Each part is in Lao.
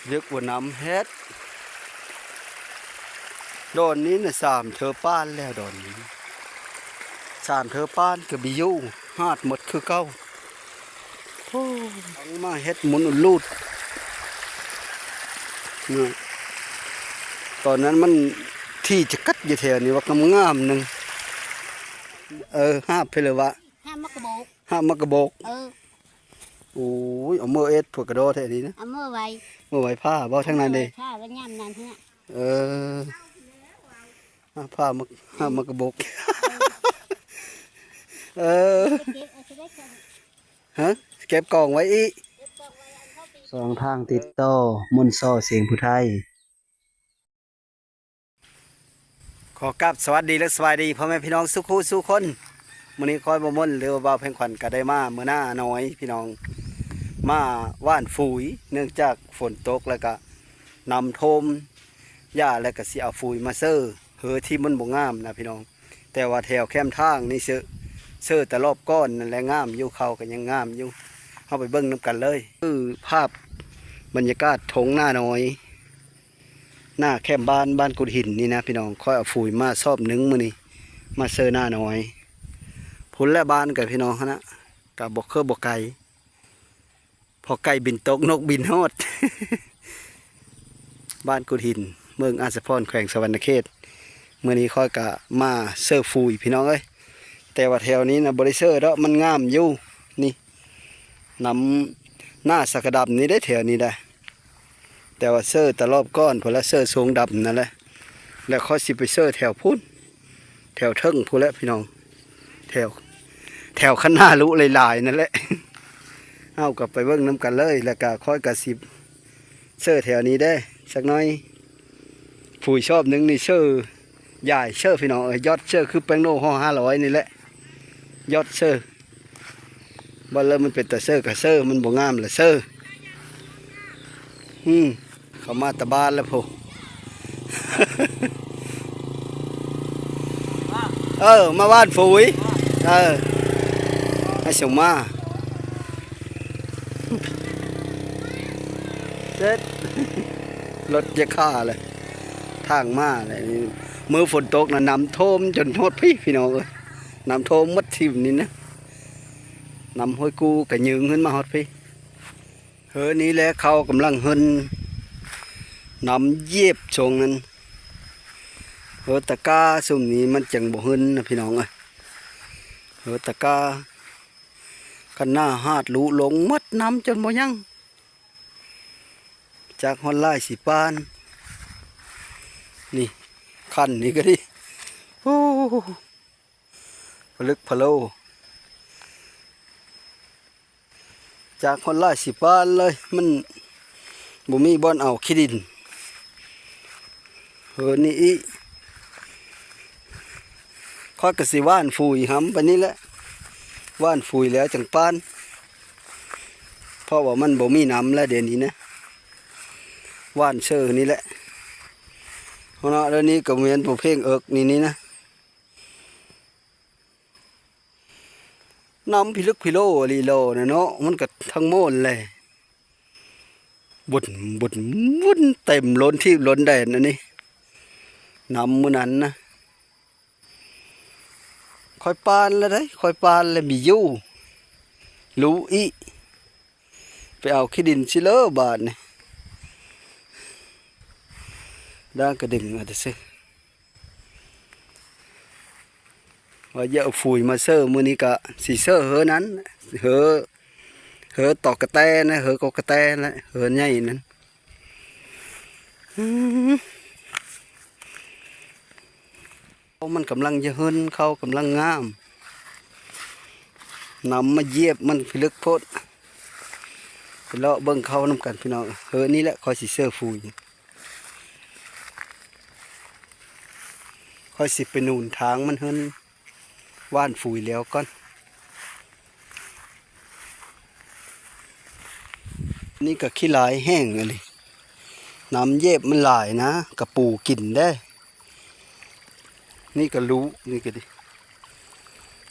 ເລິກກວ່ານ້ຳແຮດ. ດອນນີ້ນະ ສາມເທີປານແລ້ວ ດອນນີ້ ສາມເທີປານກໍມີຢູ່ ຫາດໝົດຄືເກົ່າ. ໂອ້ ມາເຮັດໝຸນອຸດລູດນະ. ຕອນນັ້ນມັນທີ່ຈະກັດຢູ່ແຖວນີ້ວ່າງາມໆໜຶ່ງ. ເອີ ຫາບເພິ່ນເລີຍວ່າ ຫາບໝາກກະໂບກ ຫາບໝາກກະໂບກ. ເອີ ໂອ້ຍ ເອົາເມືອເອັດພວກກະດໍແທ້ນີ້ນະ ເອົາເມືອໄວ້ ເມືອໄວ້ຜ້າບໍ່ ທາງນັ້ນເດ້ ໄວ້ຜ້າໄວ້ຍາມນັ້ນເນາະ. ເອີ ຫາບຜ້າມາ ຫາບໝາກກະໂບກ. ເອີ ຮະ ເກັບກອງໄວ້ອີກ ສອງທາງຕິດຕໍ່ ມົນຊໍ ສຽງຜູ້ໄທ. ຂໍກາບສະຫວັດດີ ແລະ ສະບາຍດີພໍ່ແມ່ພີ່ນ້ອງສູ່ຄູ່ສູ່ຄົນ. ມື້ນີ້ຂ້ອຍບໍ່ມົນ ຫຼືວ່າບ່າວແພງຂວັນ ກໍໄດ້ມາເມືອໜ້ານ້ອຍພີ່ນ້ອງ ມາຫວ່ານຝູຍ ເນື່ອງຈາກຝົນຕົກ ແລ້ວກະນ້ຳຖ້ວມ ຢ່າ ແລ້ວກະຊິເອົາຝຸ່ນມາເຊີເຮີທີ່ມັນບໍ່ງາມນະພີ່ນ້ອງ. ແຕ່ວ່າແຖວແຄມທາງນີ້ເຊີ ເຊີແຕ່ລອບກ້ອນນັ້ນແຫຼະງາມຢູ່ ເຂົາກໍຍັງງາມຢູ່. ເຮົາໄປເບິ່ງນຳກັນເລີຍ. ຄືພາບບັນຍາກາດທົ່ງໜ້ານ້ອຍ ໜ້າແຄມບ້ານ ບ້ານກຸດຫີນນີ້ນະພີ່ນ້ອງ. ຂ້ອຍເອົາຝຸ່ນມາຊອບໜຶ່ງມື້ນີ້ ມາເຊີໜ້ານ້ອຍ. ພຸ້ນແຫຼະບ້ານກັນພີ່ນ້ອງຫັ້ນນະ ກໍບໍ່ເຄີາບໍ່ໄກ. ພໍໄກ່ບິນຕົກ ນົກບິນຮອດ. ບ້ານກຸດຫີນ ເມືອງອາດສະພອນ ແຂວງສະຫວັນນະເຂດ. ມື້ນີ້ຂ້ອຍກະມາເຊີຝຸ່ນພີ່ນ້ອງເອີຍ. ແຕ່ວ່າແຖວນີ້ນະບໍ່ໄດ້ເຊີດອກ ມັນງາມຢູ່ນີ້ ນຳໜ້າສັກກະດຳນີ້ເດ້ ແຖວນີ້ໄດ໋. ແຕ່ວ່າເຊີຕະລອບກ້ອນພຸ້ນລະ ເຊີໂຊງດຳນັ້ນແຫຼະ. ແລ້ວຂ້ອຍຊິໄປເຊີແຖວພຸ້ນ ແຖວເທິງພຸ້ນແຫຼະພີ່ນ້ອງ ແຖວ ແຖວຄັນນາລຸຫຼາຍໆນັ້ນແຫຼະ. ເຮົາກໍໄປເບິ່ງນຳກັນເລີຍ. ແລ້ວກໍຂ້ອຍກໍຊິເຊີແຖວນີ້ເດ້ ຈັກໜ້ອຍ. ຝຸ່ນຊອບໜຶ່ງນີ້ເຊີ ຢາຍເຊີພີ່ນ້ອງເອີຍ ຢອດເຊີ ຄືແປ້ງໂນຫໍ່ຫ້າຮ້ອຍນີ້ແຫຼະ ຢອດເຊີ. ບໍ່ແລ້ວມັນເປັນຕາເຊີກະເຊີ ມັນບໍ່ງາມລະເຊີ. ອືມ ເຂົາມາແຕ່ບ້ານແລ້ວພຸ້ນ. ເອີ ມາຫວ່ານຝຸ່ນ ເອີ ໃຫ້ສົ່ງມາ ເສັດ ລົດຢາກຂ້າເລີຍ ທາງມາເລີຍ. ມື້ຝົນຕົກນະ ນ້ຳຖ້ວມຈົນຮອດພີ້ພີ່ນ້ອງເອີຍ ນ້ຳຖ້ວມໝົດທີບນີ້ນະ. ນ້ຳຫ້ວຍກູກະຍຶງຂຶ້ນມາຮອດພີ້. ເຮີນີ້ແຫຼະເຂົາກຳລັງເຮີ້ນ ນ້ຳຢຽບຊ່ວງນັ້ນ. ເຮີຕະກ້າຊຸມນີ້ມັນຈັ່ງບໍ່ເຮີ້ນນະພີ່ນ້ອງເອີຍ. ເຮີຕະກ້າ ຄັນໜ້າຫາດລຸລົງໝົດ ນ້ຳຈົນບໍ່ຍັງ ຈັກຮອດຫຼາຍຊິປານ. ນີ້ ຄັນນີ້ກໍດີ ໂອ້ ຜະລຶກຜະໂລ ຈັກຮອດຫຼາຍຊິປານເລີຍ ມັນບໍ່ມີບ່ອນເອົາຂີ້ດິນ. ເຮີນີ້ອີກ ຂ້ອຍກໍຊິຫວ່ານຝຸ່ນຫຳປານນີ້ແຫຼະ ຫວ່ານຝຸ່ນແລ້ວຈັ່ງປານ ເພາະວ່າມັນບໍ່ມີນ້ຳແລ້ວດຽວນີ້ນະ ຫວ່ານເຊີນີ້ແຫຼະ. ເນາະ ດຽວນີ້ກໍແມ່ນບໍ່ເພງເອິກນີ້ນີ້ນະ. ນ້ຳພິລຶກພິໂລອີ່ຫຼີໂລນະເນາະ ມັນກໍທັງໂມນແຫຼະ ບຸນບຸນບຸນ ເຕັມລົ້ນທີບລົ້ນແດນອັນນີ້ ນ້ຳມື້ນັ້ນນະ. ຂ້ອຍປານແລ້ວເດ້ ຂ້ອຍປານແລ້ວ ມີຢູ່ ລຸອີກ ໄປເອົາຂີ້ດິນຊິເລີບາດນີ້ ດ້າງກະດຶງເອົາແຕ່ຊື່ ວ່າຢາກເອົາຝຸ່ນມາເຊີ ມື້ນີ້ກະຊິເຊີເຮີນັ້ນ ເຮີ ເຮີຕອກກະແຕນະ ເຮີກົກກະແຕນະ ເຮີໃຫຍ່ນັ້ນ. ອືມ ມັນກຳລັງຈະເຮີ້ນ ເຂົາກຳລັງງາມ ນ້ຳມາຢຽບມັນພິລຶກໂພດ. ໄປເລາະເບິ່ງເຂົານຳກັນພີ່ນ້ອງ ເຮີນີ້ແຫຼະຂ້ອຍຊິເຊີຝຸ່ນ ຂ້ອຍຊິໄປໜູນທາງມັນເຮີ້ນ ຫວ່ານຝຸ່ນແລ້ວກ່ອນ. ນີ້ກໍຂີ້ຫຼາຍແຮງອີ່ຫຼີ ນ້ຳຢຽບມັນຫຼາຍນະ ກະປູກິນເດ້. ນີ້ກໍລຸ ນີ້ກໍດີ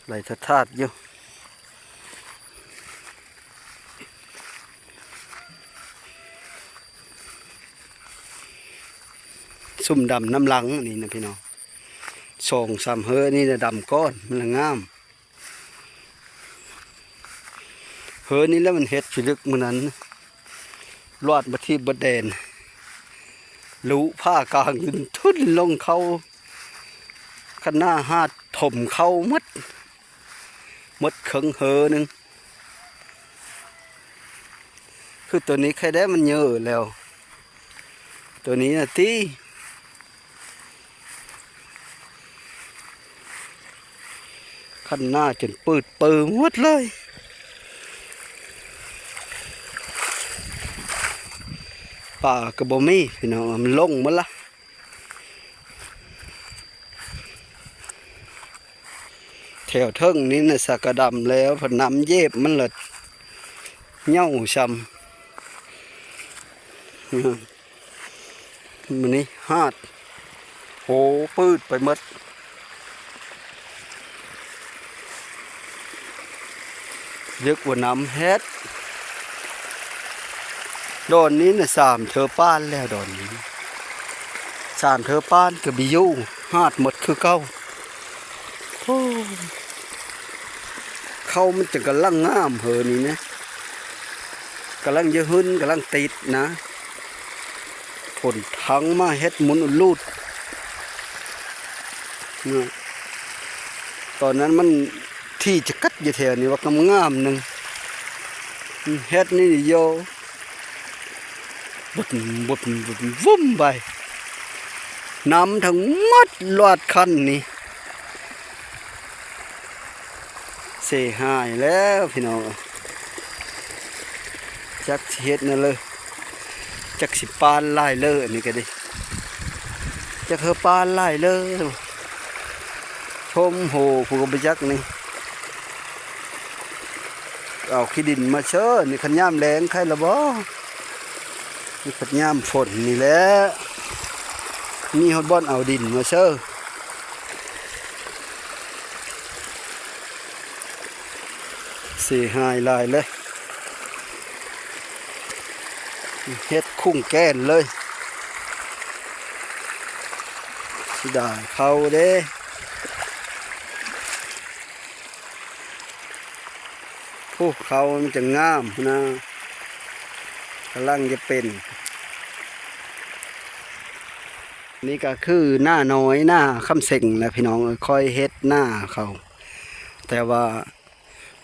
ໄຫຼທາດໆຢູ່. ຊຸມດຳນຳຫຼັງນີ້ນະພີ່ນ້ອງ. ສອງສາມເຮີນີ້ນະດຳກ່ອນ ມັນລະງາມ. ເຮີນີ້ແຫຼະມັນເຮັດພິລຶກມື້ນັ້ນ ລວດບໍ່ທີບບໍ່ແດນ ລຸຜ່າກາງຈົນທຶນລົງເຂົ້າ ຄັນໜ້າຫາດຖົມເຂົ້າໝົດ ໝົດເຄິ່ງເຮີໜຶ່ງ. ຄືໂຕນີ້ໄຄແດ່ມັນເຍີແລ້ວ ໂຕນີ້ນະຕິ ຄັນໜ້າຈົນປືດເປີໝົດເລີຍ. ປາກໍບໍ່ມີພີ່ນ້ອງ ມັນລົງໝົດລະ. ແຖວເທິງນີ້ນະສາກະດຳແລ້ວ ພັດນ້ຳເຢບມັນລະເຫຍົ່າຊ້ຳ. ມື້ນີ້ຫາດ ໂອ້ ປືດໄປໝົດ. ລຶກວ່ານ້ຳແຮດ ດອນນີ້ນະສາມເທີປານແລ້ວ ດອນນີ້ສາມເທີປານກໍມີຢູ່ ຫາດໝົດຄືເກົ່າ. ໂອ້ ເຂົ້າມັນຈັ່ງກຳລັງງາມເຮີນີ້ນະ ກຳລັງຈະຫຶ້ນ ກຳລັງຕິດນະ. ຝົນທັງມາເຮັດໝຸນອຸດລູດ. ຕອນນັ້ນມັນທີ່ຈະກັດຢູ່ແຖວນີ້ວ່າງາມໆໜຶ່ງ ເຮັດນີ້ໂຍ ວຸ້ມ ວຸ້ມ ວຸ້ມ ວຸ້ມໄປ ນ້ຳທັງໝົດລອດຄັນນີ້. ເສຍຫາຍແລ້ວພີ່ນ້ອງ ຈັກຊິເຮັດແນວເລີ ຈັກຊິປານຫຼາຍເລີ ອັນນີ້ກໍດີ ຈັກເຮີປານຫຼາຍເລີ ຊົມໂຫຜູ້ກໍບໍ່ຈັກນີ້. ເອົາຂີ້ດິນມາເຊີ ນີ້ຄັນຍາມແລ້ງໄຄລະບໍ່? ນີ້ພັດຍາມຝົນນີ້ແຫຼະ ມີຮອດບ່ອນເອົາດິນມາເຊີ. ເສຍຫາຍຫຼາຍເລີຍ ເຮັດຄຸ້ງແກ່ນເລີຍ ເສຍດາຍເຂົ້າເດ້. ໂອ້ ເຂົ້າມັນຈະງາມພຸ້ນນະ ກຳລັງຈະເປັນ. ນີ້ກໍຄືໜ້ານ້ອຍ ໜ້າຄຳເສັງແຫຼະພີ່ນ້ອງເອີຍ ຂ້ອຍເຮັດໜ້າເຂົາ ແຕ່ວ່າ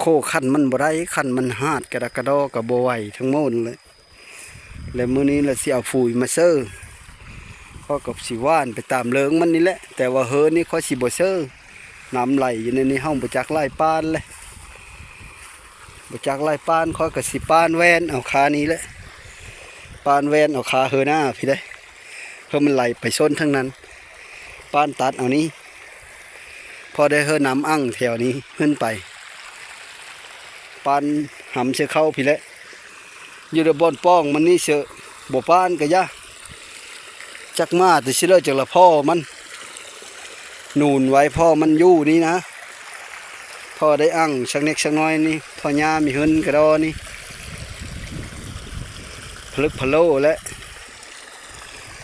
ໂຄຄັນມັນບໍ່ໄດ້ ຄັນມັນຫາດກະດັກກະດໍກໍບໍ່ໄຫວທັງໝົດເລີຍ. ແລະມື້ນີ້ລະຊິເອົາຝຸ່ນມາເຊີ ຂ້ອຍກໍຊິຫວ່ານໄປຕາມເລີງມັນນີ້ແຫຼະ ແຕ່ວ່າເຮີນີ້ຂ້ອຍຊິບໍ່ເຊີ ນ້ຳໄຫຼຢູ່ໃນນີ້ ເຮົາບໍ່ຈັກຫຼາຍປານແຫຼະ ບໍ່ຈັກຫຼາຍປານ ຂ້ອຍກໍຊິປານແວ່ນເອົາຄານີ້ແຫຼະ ປານແວ່ນເອົາຄາເຮີໜ້າພີ້ເດ້ ເພື່ອມັນໄຫຼໄປຊົນທາງນັ້ນ ປານຕັດເອົານີ້ ພໍໄດ້ເຮີນ້ຳອັ່ງແຖວນີ້ຂຶ້ນໄປ ປານຫຳເຊື່ອເຂົ້າພີ້ແຫຼະ. ຢູ່ໃນບ່ອນປ່ອງມັນນີ້ເຊາະ ບໍ່ປານກະຢ່າ ຈັກມາແຕ່ຊິເລີກຈັກລະພໍ່ມັນ ໜູນໄວ້ພໍ່ມັນຢູ່ນີ້ນະ ພໍ່ໄດ້ອັ່ງສັກເນັກສັກໜ້ອຍນີ້ ພໍ່ຍ່າມີເຮືອນກະດໍນີ້ ຜະລຶກພະໂລແຫຼະ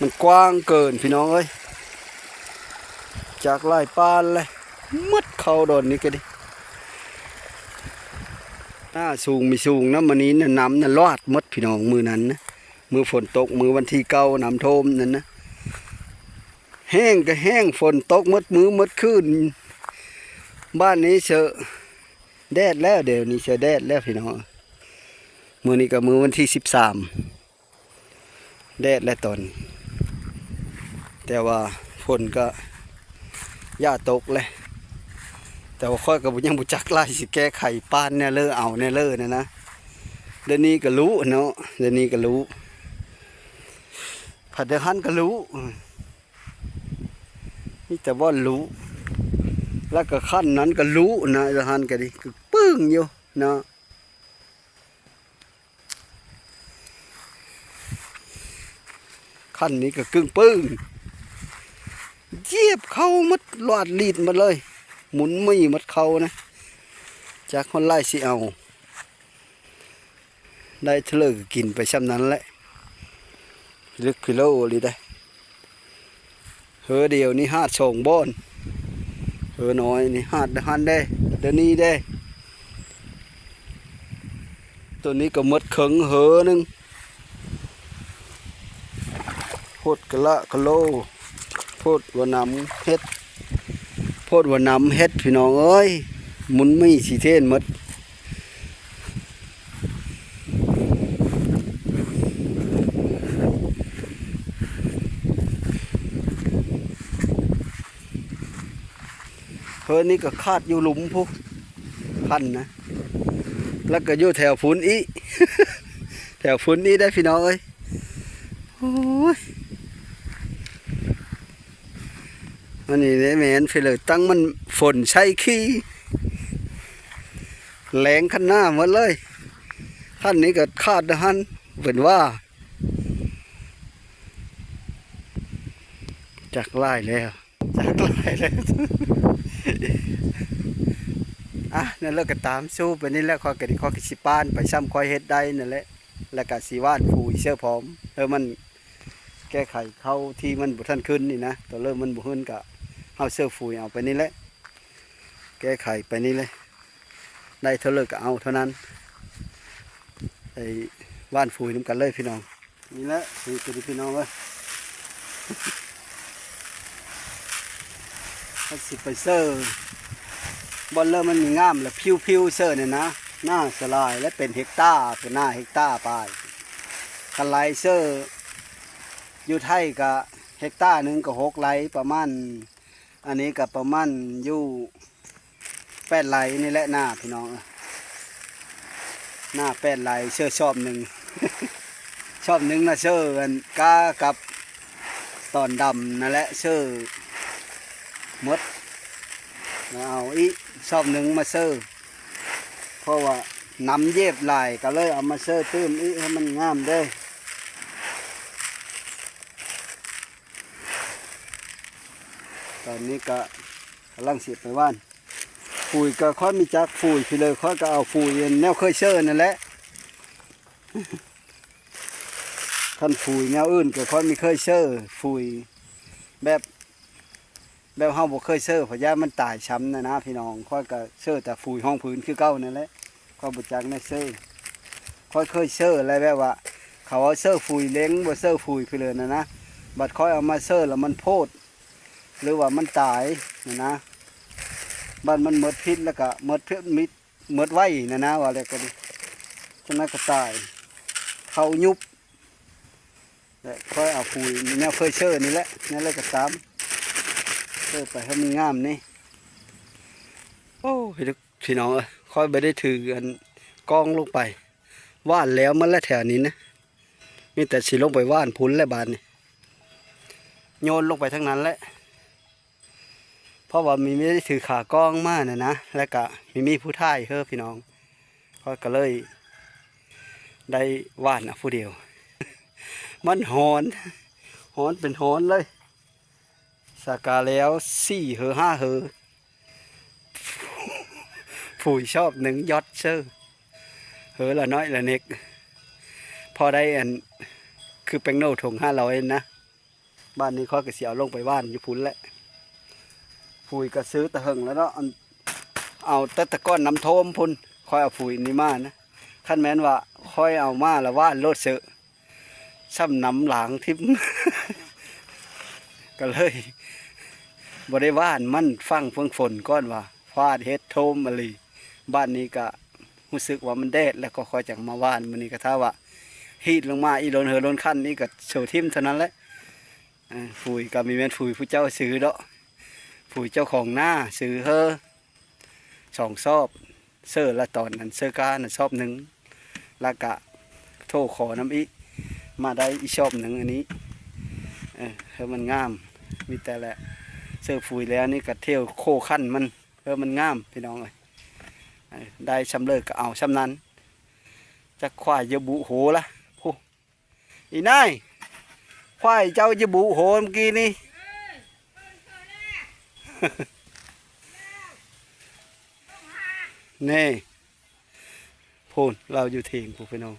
ມັນກວ້າງເກີນພີ່ນ້ອງເອີຍ ຈັກຫຼາຍປານແຫຼະ ໝົດເຂົ້າດອນນີ້ກະດີ ໜ້າສູງມີສູງນຳ ມື້ນີ້ນະ ນ້ຳນະຫຼາດໝົດພີ່ນ້ອງ ມື້ນັ້ນນະ ມື້ຝົນຕົກ ມື້ວັນທີເກົ້າ ນ້ຳຖ້ວມນັ້ນນະ ແຫ້ງກະແຫ້ງ ຝົນຕົກໝົດມື້ໝົດຄືນ ບາດນີ້ເຊາະ ແດດແລ້ວ ດຽວນີ້ເຊາະແດດແລ້ວພີ່ນ້ອງ ມື້ນີ້ກະມື້ວັນທີສິບສາມ ແດດແລ້ວຕອນນີ້ ແຕ່ວ່າຝົນກະຢ່າຕົກແຫຼະ ແຕ່ວ່າຂ້ອຍກະບໍ່ ຍັງບໍ່ຈັກຫຼາຍ ຊິແກ້ໄຂປານແນວເລີ ເອົາແນວເລີນັ້ນນະ ດຽວນີ້ກະລຸເນາະ ດຽວນີ້ກະລຸ ພັດດຽວຫັ້ນກະລຸ ມີແຕ່ບ່ອນລຸ ແລ້ວກະຂັ້ນນັ້ນກະລຸນະ ດຽວຫັ້ນກະດີ ກະປຶ້ງຢູ່ເນາະ. ຄັນນີ້ກໍກຶ້ງປຶ້ງ ຢຽບເຂົ້າໝົດ ລວດລີດໝົດເລີຍ ໝຸນໝີ່ໝົດເຂົ້ານະ ຈັກຮອດຫຼາຍຊິເອົາ ໄດ້ເທົ່າໃດກໍກິນໄປຊ່ຳນັ້ນແຫຼະ ລຶກພິໂລອີ່ຫຼີເດ້. ເຮີດຽວນີ້ຫາດສອງບ່ອນ ເຮີນ້ອຍນີ້ຫາດຫັ້ນເດ້ ເດີນີ້ເດ້ ໂຕນີ້ກໍໝົດເຄິ່ງເຮີໜຶ່ງ. ໂພດກະລະກະໂລ ໂພດວ່ານຳເຮັດ ໂພດວ່ານຳເຮັດ ພີ່ນ້ອງເອີຍ ໝຸນມີສີເທນໝົດ. ເຮີນີ້ກໍຂາດຢູ່ລຸ່ມພຸ້ນ ຄັນນະ ແລ້ວກໍຢູ່ແຖວພຸ້ນອີກ ແຖວພຸ້ນອີກເດ້ພີ່ນ້ອງເອີຍ. ໂອ້ຍ ອັນນີ້ແມ່ນເຟເລີຕັ້ງມັນຝົນໃສ່ຂີ້ ແລງຄັນໜ້າໝົດເລີຍ. ຄັນນີ້ກໍຂາດຫັ້ນເປັນວ່າ ຈັກຫຼາຍແລ້ວ ຈັກຫຼາຍແລ້ວ. ອ່ະ ນັ້ນແຫຼະກໍຕາມສູ່ໄປນີ້ແຫຼະ ຂ້ອຍກໍ ຂ້ອຍກໍຊິປ້ານໄປຊ່ຳຂ້ອຍເຮັດໄດ້ນັ້ນແຫຼະ ແລ້ວກໍຊິຫວ່ານຝຸ່ນເຊື້ອພ້ອມ ເອີ ມັນແກ້ໄຂເຂົ້າທີ່ມັນບໍ່ທັນຂຶ້ນນີ້ນະ ຕອນເລີ່ມມັນບໍ່ຂຶ້ນກໍເຮົາເຊື້ອຝຸ່ນເອົາໄປນີ້ແຫຼະ ແກ້ໄຂໄປນີ້ແຫຼະ ໄດ້ເທົ່າໃດກໍເອົາເທົ່ານັ້ນ ໄປຫວ່ານຝຸ່ນນຳກັນເລີຍພີ່ນ້ອງ. ນີ້ແຫຼະ ນີ້ກໍດີພີ່ນ້ອງເອີຍ ເຮົາຊິໄປເຊີບ່ອນເລີ່ມມັນມີງາມລະ ພິວໆ ເຊີນີ້ນະ ໜ້າສະຫຼາຍ ແລະເປັນເຮັກຕາ ເປັນໜ້າເຮັກຕາປາຍ. ຄັນໄລ່ເຊີຢູ່ໄທກະເຮັກຕາໜຶ່ງກະຫົກໄລ່ປະມານ ອັນນີ້ກະປະມານຢູ່ ແປດໄລ່ນີ້ແຫຼະນາພີ່ນ້ອງເອີຍ ນາແປດໄລ່ ເຊີຊອບໜຶ່ງ ຊອບໜຶ່ງນະ ເຊີອັນກ້າກັບຕອນດຳນັ້ນແຫຼະ ເຊີໝົດ ແລ້ວເອົາອີກຊອບໜຶ່ງມາເຊີ ເພາະວ່ານຳເຢັບຫຼາຍ ກໍເລີຍເອົາມາເຊີຕື່ມອີກໃຫ້ມັນງາມເດີ້. ຕອນນີ້ກະກຳລັງຊິໄປຫວ່ານ ຝຸ່ນກະຂ້ອຍມີຈັກຝຸ່ນພີ້ເລີ ຂ້ອຍກະເອົາຝຸ່ນແນວເຄີຍເຊີນັ້ນແຫຼະ ຄັນຝຸ່ນແນວອື່ນກະຂ້ອຍມີເຄີຍເຊີ ຝຸ່ນແບບ ແບບເຮົາບໍ່ເຄີຍເຊີ ພະຢ້ານມັນຕາຍຊ້ຳນະນາພີ່ນ້ອງ ຂ້ອຍກະເຊີແຕ່ຝຸ່ນຮອງພື້ນຄືເກົ່ານັ້ນແຫຼະ. ຂ້ອຍບໍ່ຈັກແນວເຊີ ຂ້ອຍເຄີຍເຊີແລ້ວ ແບບວ່າເຂົາເອົາເຊີຝຸ່ນເລັງ ບໍ່ເຊີຝຸ່ນພີ້ເລີນະນະ ບັດຂ້ອຍເອົາມາເຊີແລ້ວມັນໂພດ ຫຼືວ່າມັນຕາຍນະນະ ບັດມັນໝົດພິດແລ້ວກະໝົດພິດ ໝົດໄວນະນະ ວ່າແລ້ວກະດີ ຈັ່ງນັ້ນກະຕາຍ ເຂົ້າຍຸບ ແລະຂ້ອຍເອົາຝຸ່ນແນວເຄີຍເຊີນີ້ແຫຼະ ແນວໃດກະຕາມ ເຊີໄປໃຫ້ມັນງາມນີ້. ໂອ້ ພີ່ນ້ອງເອີຍ ຂ້ອຍບໍ່ໄດ້ຖືອັນກ້ອງລົງໄປ ຫວ່ານແລ້ວໝົດແລ້ວແຖວນີ້ນະ ມີແຕ່ຊິລົງໄປຫວ່ານພຸ້ນແຫຼະບາດນີ້ ໂຍນລົງໄປທາງນັ້ນແຫຼະ ເພາະວ່າມີ ມີໄດ້ຖືຂາກ້ອງມານະນະ ແລ້ວກະມີ ມີຜູ້ຖ່າຍເຮີພີ່ນ້ອງ ຂ້ອຍກະເລີຍໄດ້ຫວ່ານເອົາຜູ້ດຽວ ມັນຮ້ອນ ຮ້ອນເປັນຮ້ອນເລີຍ. ສາກາແລ້ວສີ່ເຮີຫ້າເຮີ ຝຸ່ນຊອບໜຶ່ງຢອດເຊີ ເຮີລະໜ້ອຍລະເນັກ ພໍໄດ້ອັນ ຄືແປ້ງໂນຖົງຫ້າຮ້ອຍນະ. ບາດນີ້ຂ້ອຍກະຊິເອົາລົງໄປຫວ່ານຢູ່ພຸ້ນແຫຼະ ຝຸ່ນກະຊື້ແຕ່ເຫິງແລ້ວເນາະ ອັນ ເອົາແຕ່ແຕ່ກ່ອນນ້ຳຖ້ວມພຸ້ນ ຂ້ອຍເອົາຝຸ່ນນີ້ມານະ ຄັນແມ່ນວ່າຂ້ອຍເອົາມາລະຫວ່ານໂລດເຊີ ຊ້ຳນ້ຳລ້າງຖິ້ມ ກະເລີຍບໍ່ໄດ້ຫວ່ານ ມັນຟັງເພິ່ງຝົນກ່ອນວ່າ ຟ້າເຮັດໂທມອີ່ຫຼີ. ບາດນີ້ກະຮູ້ສຶກວ່າມັນແດດ ແລ້ວກໍຂ້ອຍຈັ່ງມາຫວ່ານ ມື້ນີ້ກະຖ້າວ່າຮີດລົງມາອີ່ລົນເຮີລົນຄັນນີ້ກະໂຊຖິ້ມເທົ່ານັ້ນແຫຼະ. ເອີ ຝຸ່ນກະມີແມ່ນຝຸ່ນຜູ້ເຈົ້າຊື້ເນາະ ຝຸ່ນເຈົ້າຂອງນາຊື້ເຮີ ສອງຊອບ ເຊີລະຕອນນັ້ນ ເຊີກ້ານະຊອບໜຶ່ງ ລະກະໂທຂໍນຳອີກ ມາໄດ້ອີກຊອບໜຶ່ງ ອັນນີ້ ເອີ ເຮີມັນງາມ ມີແຕ່ລະເຊີຝຸ່ນແລ້ວນີ້ກະຖ້ຽວໂຄຄັນມັນ ເຮີມັນງາມພີ່ນ້ອງເອີຍ ເອີ ໄດ້ຊ່ຳເລີກະເອົາຊ່ຳນັ້ນ. ຈັກຄວາຍຢາບຸໂຫລະ ໂຫ ອີນາຍ ຄວາຍເຈົ້າຈະບຸໂຫເມື່ອກີ້ນີ້ ນີ້ ພຸ້ນ ລາວຢູ່ເທິງພຸ້ນພີ່ນ້ອງ.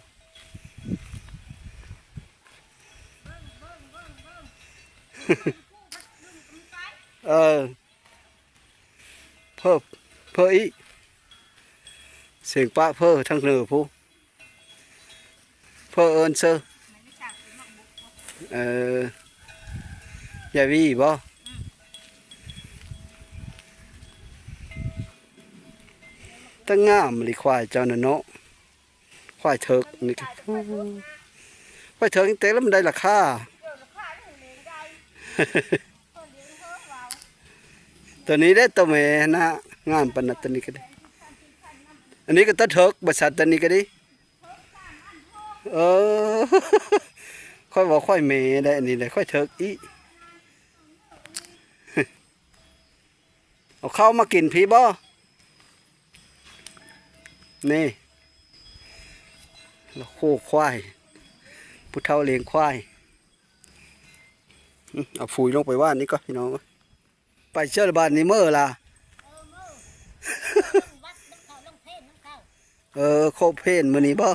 ເອີ ເພີ ເພີອີກ ສຽງປະເພີທາງເໜືອພຸ້ນ ເພີເອີ້ນເຊີ. ເອີ ຢາຍວີບໍ? ຕາງາມອີ່ຫຼີຄວາຍເຈົ້ານະເນາະ. ຄວາຍເຖິກນີ້ ຄວາຍເຖິກນີ້ແຕ່ລະມັນໄດ້ລາຄາ. ໂຕນີ້ເດ້ໂຕແມ່ນະ ງາມປານນັ້ນ ໂຕນີ້ກໍດີ. ອັນນີ້ກໍຕົວເຖິກ ບໍ່ຊັດ ໂຕນີ້ກໍດີ. ເອີ ຂ້ອຍວ່າຄວາຍແມ່ໄດ໋ ອັນນີ້ໄດ໋ ຄວາຍເຖິກອີກ. ເອົາເຂົ້າມາກິນພີ້ບໍ? ນີ້ ລາວໂຄຄວາຍ ຜູ້ເຖົ້າລ້ຽງຄວາຍ. ອື ເອົາຝຸ່ນລົງໄປຫວ່ານນີ້ກ່ອນ ພີ່ນ້ອງ. ໄປເຊີລະບາດນີ້ເມີລະ. ເອີ ໂຄເພນມື້ນີ້ບໍ?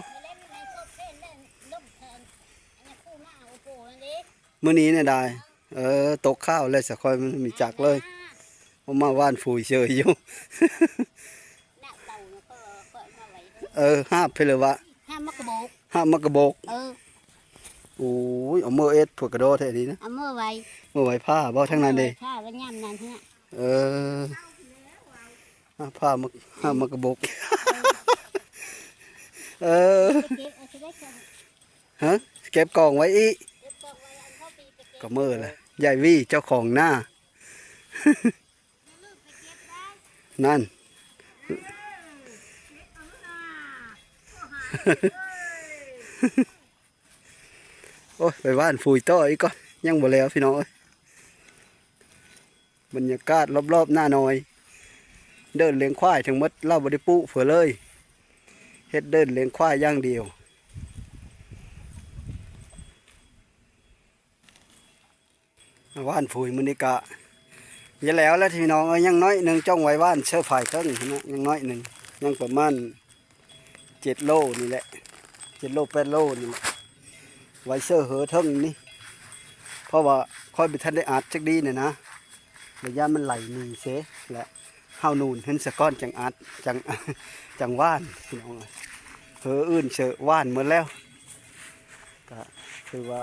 ມື້ນີ້ແນວໃດ? ເອີ ຕົກຂ້າວແລ້ວສະ ຂ້ອຍມີຈັກເລີຍ. ອອກມາຫວ່ານຝຸ່ນເຊີຍຢູ່. ເອີ ຫາບເພິ່ນເລີຍວະ. ຫາບໝາກກະໂບກ ຫາບໝາກກະໂບກ. ເອີ ໂອ້ຍ ເອົາເມືອເອັດ ພວກກະດໍແທ້ນີ້ນະ. ເອົາເມືອໄວ້ ເມືອໄວ້ພ້າບໍ? ທາງນັ້ນເດ້ ໄວ້ພ້າໄວ້ຍາມນັ້ນຫັ້ນນະ. ເອີ ຫາບພ້າ ໝາກ ຫາບໝາກກະໂບກ. ເອີ ເອີ ເອີ ຊິໄດ້ ຮະ ເກັບກອງໄວ້ອີກ. ເກັບກອງໄວ້ ອັນເຮົາປີໄປເກັບ ກໍເມີລະ ຍາຍວີເຈົ້າຂອງນາ. ນັ້ນ ໂອ້ຍ ໄປຫວ່ານຝຸ່ນຕໍ່ອີກກ່ອນ ຍັງບໍ່ແລ້ວ ພີ່ນ້ອງເອີຍ. ບັນຍາກາດລອບໆ ໜ້ານ້ອຍ ເດີ່ນລ້ຽງຄວາຍທັງໝົດ ລາວບໍ່ໄດ້ປູກເຜື່ອເລີຍ ເຮັດເດີ່ນລ້ຽງຄວາຍຢ່າງດຽວ. ຫວ່ານຝຸ່ນມື້ນີ້ກະຈະແລ້ວແລ້ວພີ່ນ້ອງເອີຍ. ຍັງໜ້ອຍໜຶ່ງ ຈ້ອງໄວ້ຫວ່ານເຊີພາຍເທິງນະ ຍັງໜ້ອຍໜຶ່ງ ຍັງປະມານເຈັດໂລນີ້ແຫຼະ ເຈັດໂລ ແປດໂລນີ້ແຫຼະ ໄວ້ເຊີເຫີເທິງນີ້. ເພາະວ່າຂ້ອຍບໍ່ທັນໄດ້ອັດຈັກດີນີ້ນະ ລະຢ້ານມັນໄຫຼໜີເສ ແລະ ເຮົານູນເຫັນສະກ່ອນຈັ່ງອັດ ຈັ່ງ ຈັ່ງຫວ່ານ ພີ່ນ້ອງເອີຍ. ເຫີອື່ນເຊີຫວ່ານໝົດແລ້ວ ກະຖືວ່າ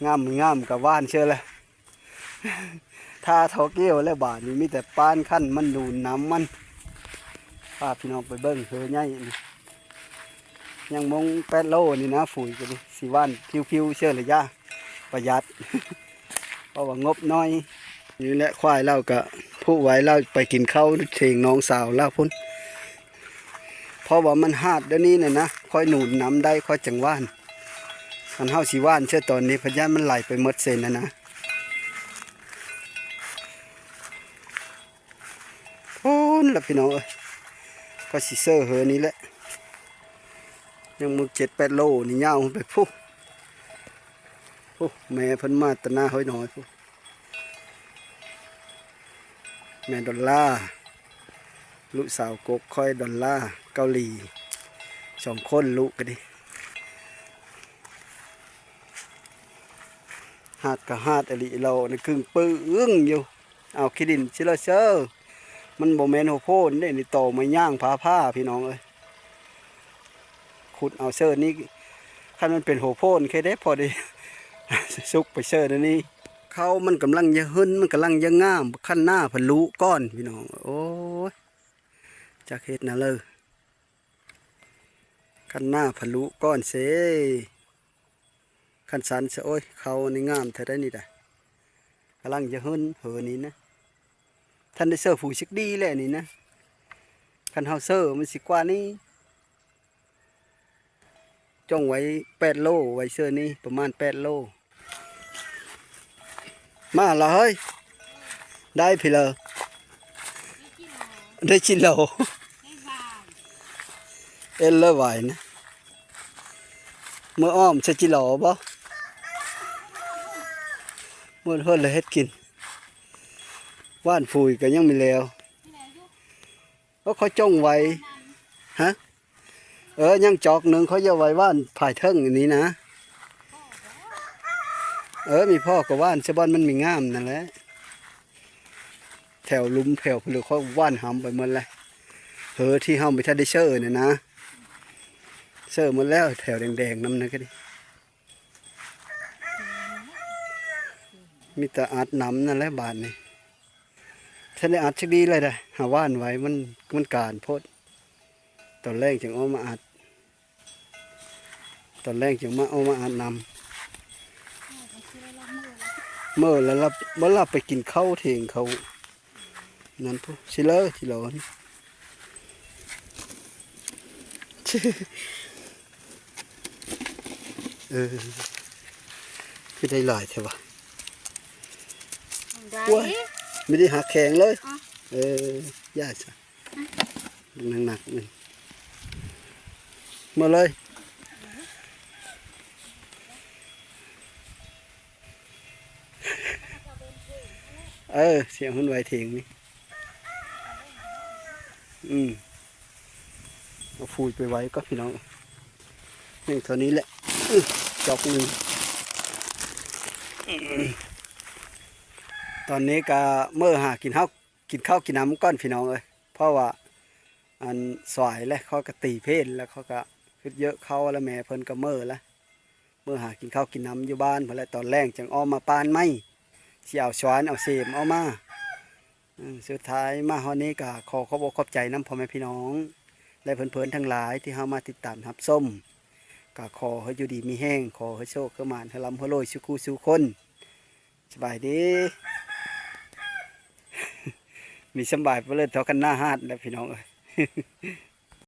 ງາມບໍ່ງາມກະຫວ່ານເຊີແຫຼະ. ຖ້າທໍ່ກ່ຽວແລ້ວບາດນີ້ ມີແຕ່ປານຄັນມັນດູນນ້ຳມັນ. ພາພີ່ນ້ອງໄປເບິ່ງເຫີໃຫຍ່ນີ້ ຍັງມົງແປດໂລນີ້ນະ ຝຸ່ນກໍດີ ຊິຫວ່ານຜິວໆ ເຊີລະຢາ ປະຢັດ ເພາະວ່າງົບໜ້ອຍ. ນີ້ແຫຼະ ຄວາຍລາວກະຜູກໄວ້ ລາວໄປກິນເຂົ້າເຖິງນ້ອງສາວລາວພຸ້ນ. ເພາະວ່າມັນຫາດດຽວນີ້ນະນະ ຂ້ອຍນູນນ້ຳໄດ້ ຂ້ອຍຈັ່ງຫວ່ານ. ຄັນເຮົາຊິຫວ່ານເທື່ອຕອນນີ້ ພະຍາດມັນໄຫຼໄປໝົດເຊັ່ນນັ້ນນະ. ພຸ້ນລະພີ່ນ້ອງເອີຍ ກໍຊິເຊີເຫີນີ້ແຫຼະ ຍັງໝົດເຈັດແປດໂລນີ້ ຍາວໄປພຸ້ນ ພຸ້ນ ແມ່ເພິ່ນມາແຕ່ນາຫ້ວຍນ້ອຍພຸ້ນ. ແມ່ດອນລາ ລູກສາວກົກຂ້ອຍ ດອນລາ ເກົາຫຼີ ສອງຄົນ ລູກກໍດີ. ຫາດກໍຫາດອີ່ຫຼີ ລາວນີ້ກຶ້ງປຶ້ງຢູ່. ເອົາຂີ້ດິນຊິລະເຊີ ມັນບໍ່ແມ່ນຫົວໂພນເດ້ນີ້ ຕໍໄມ້ຍ່າງພາຜ່າ ພີ່ນ້ອງເອີຍ. ຂຸດເອົາເຊີນີ້ ຄັນມັນເປັນຫົວໂພນແຄ່ເດ້ ພໍໄດ້ສຸກໄປເຊີແນວນີ້. ເຂົ້າມັນກຳລັງຈະເຫີນ ມັນກຳລັງຈະງາມ ຄັນໜ້າພັນລຸກ່ອນ ພີ່ນ້ອງ. ໂອ້ຍ ຈັກເຮັດແນວໃດ ຄັນໜ້າພັນລຸກ່ອນເຊ. ຄັນສັນຊະ ໂອ້ຍ ເຂົ້ານີ້ງາມແທ້ໃດນີ້ດະ ກຳລັງຈະເຫີນເຫີນີ້ນະ. ທັນໄດ້ເຊີຜູຊິກດີແຫຼະນີ້ນະ ຄັນເຮົາເຊີມັນຊິກວ່ານີ້. ຈ້ອງໄວ້ແປດໂລ ໄວ້ເຊີນີ້ປະມານແປດໂລ. ມາລະເຮີ້ຍ ໄດ້ພີ້ເລີ ໄດ້ຈິໂລ ເອັນເລີຫວາຍນະ. ເມືອອ້ອມໃສ່ຈິໂລບໍ? ເມືອເພິ່ນລະເຮັດກິນ ຫວ່ານຝຸ່ນກໍຍັງມີແລ້ວ. ເອີ ຂ້ອຍຈົ່ງໄວ້ ຮະ? ເອີ ຍັງຈອກໜຶ່ງ ຂ້ອຍຈະໄວ້ຫວ່ານພາຍເທິງອັນນີ້ນະ. ເອີ ມີພໍກໍຫວ່ານຊະ ບ່ອນມັນມີງາມນັ້ນແຫຼະ. ແຖວລຸ່ມແຖວພຸ້ນ ຂ້ອຍຫວ່ານຫຳໄປໝົດແລ້ວ ເຮີທີ່ເຮົາບໍ່ທັນໄດ້ເຊີນະນະ ເຊີໝົດແລ້ວ ແຖວແດງໆນຳນັ້ນກໍດີ ມີແຕ່ອັດນຳນັ້ນແຫຼະບາດນີ້ ທັນໄດ້ອັດຈັກດີເລີຍເດ້ ຫາຫວ່ານໄວ້ ມັນ ມັນການໂພດ ຕອນແລງຈຶ່ງເອົາມາອັດ ຕອນແລງຈຶ່ງມາເອົາມາອັດນຳ ເມີແລ້ວລະ ບໍ່ລະໄປກິນເຂົ້າເຖິງເຂົານັ້ນພຸ້ນ ຊິເລີ ຊິເລີ ເອີ ຄືໄດ້ຫຼາຍແທ້ວະ ໄດ້ ໂອ້ຍ ມີແຕ່ຫັກແຂງເລີຍ ເອີ ຢ່າຊະ ໜັກໆ ເມືອເລີຍ ເອີ ສຽງເພິ່ນໄຫວ້ເຖິງນີ້ ອືມ ເອົາຟູຍໄປໄຫວ້ກ່ອນພີ່ນ້ອງ ຍັງເທົ່ານີ້ແຫຼະ ອື ຈອກໜຶ່ງ ຕອນນີ້ກະເມືອຫາກິນເຮົາ ກິນເຂົ້າກິນນ້ຳກ່ອນພີ່ນ້ອງເອີຍ ເພາະວ່າ ອັນ ສວາຍແຫຼະ ເຂົາກະຕີເພນ ແລ້ວເຂົາກະຄຶດເຍີະເຂົ້າ ແລ້ວແມ່ເພິ່ນກະເມີແລ້ວ ເມືອຫາກິນເຂົ້າກິນນ້ຳຢູ່ບ້ານພຸ້ນແຫຼະ ຕອນແລງຈັ່ງອອກມາປ່ານໃໝ່ ຊິເອົາສວາຍເອົາເສມອອກມາ ອື ສຸດທ້າຍມາຮອດນີ້ກະຂໍຂອບອົກຂອບໃຈນຳພໍ່ແມ່ພີ່ນ້ອງ ແລະ ເພິ່ນໆທັງຫຼາຍທີ່ເຮົາມາຕິດຕາມຮັບຊົມ ກະຂໍໃຫ້ຢູ່ດີມີແຮງ ຂໍໃຫ້ໂຊກໃຫ້ໝານ ໃຫ້ລ່ຳໃຫ້ລວຍສູ່ຄູ່ສູ່ຄົນ ສະບາຍດີ ມີສຳບາຍປະເລີດທໍ່ກັນໜ້າຫາດແຫຼະພີ່ນ້ອງເອີຍ.